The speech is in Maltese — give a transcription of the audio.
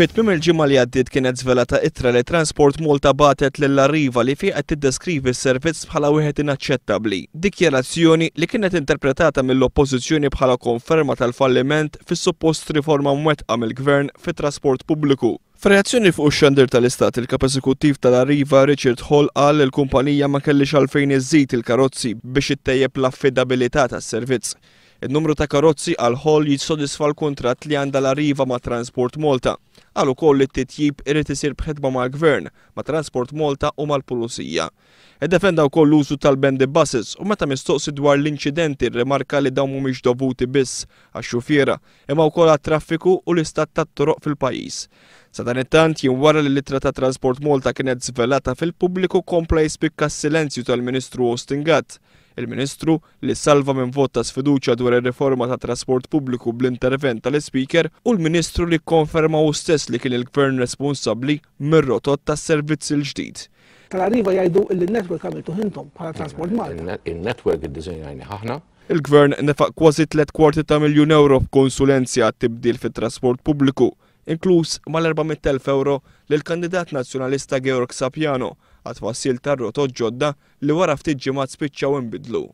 Fi tmiem il-ġimgħa li għaddiet kienet żvelata ittra li Transport Malta bagħtet lil Arriva li fiha qed tiddeskrivi s-servizz bħala wieħed inaċċettabbli. Dikjarazzjoni li kienet interpretata mill-Oppożizzjoni bħala konferma tal-falliment fis-suppost riforma mwettqa mill-Gvern fit-trasport pubbliku. F'reazzjoni fuq ix-xandir tal-Istat, il-Kap Eżekuttiv tal-Arriva Richard Hall qal li l-kumpanija ma kellhiex għalfejn iżżid il-karozzi biex ittejjeb l-affidabilità tas-servizz. In-numru ta' karozzi għal Hall jissodisfa l-kuntratt li għandha l-Arriva ma' Transport Malta. Qal ukoll li t-titjib irid isir b'ħidma mal-Gvern, ma' Transport Malta u mal-Pulizija. Iddefenda wkoll l-użu tal-bendy buses u meta mistoqsi dwar l-inċidenti rrimarka li dawn mhumiex dovuti biss għax-xufiera imma wkoll għat-traffiku u l-istat tat-toroq fil-pajjiż. Sadanittant, jiem wara li l-ittra ta' Transport Malta kienet żvelata fil-pubbliku kompla jispikka s-silenzju tal-Ministru Austin Gatt. Il-Ministru, li salva minn vot ta' sfiduċja dwar ir-riforma tat-trasport pubbliku bl-intervent tal-Ispeaker, u l-Ministru li kkonferma hu stess li kien il-Gvern responsabbli mir-rotot tas-servizz il-ġdid. Tal-Arriva jgħidu li n-network għamiltuh intom bħala Transport Malta. In-network iddisinjajnih aħna. Il-Gvern nefaq kważi tliet kwarti ta' miljun ewro f'konsulenzi għat-tibdil fit-trasport pubbliku, inkluż mal-400,000 ewro lill-kandidat Nazzjonalista Georg Sapiano għat-tfassil tar-rotot ġodda li wara ftit ġimgħat spiċċaw inbidlu.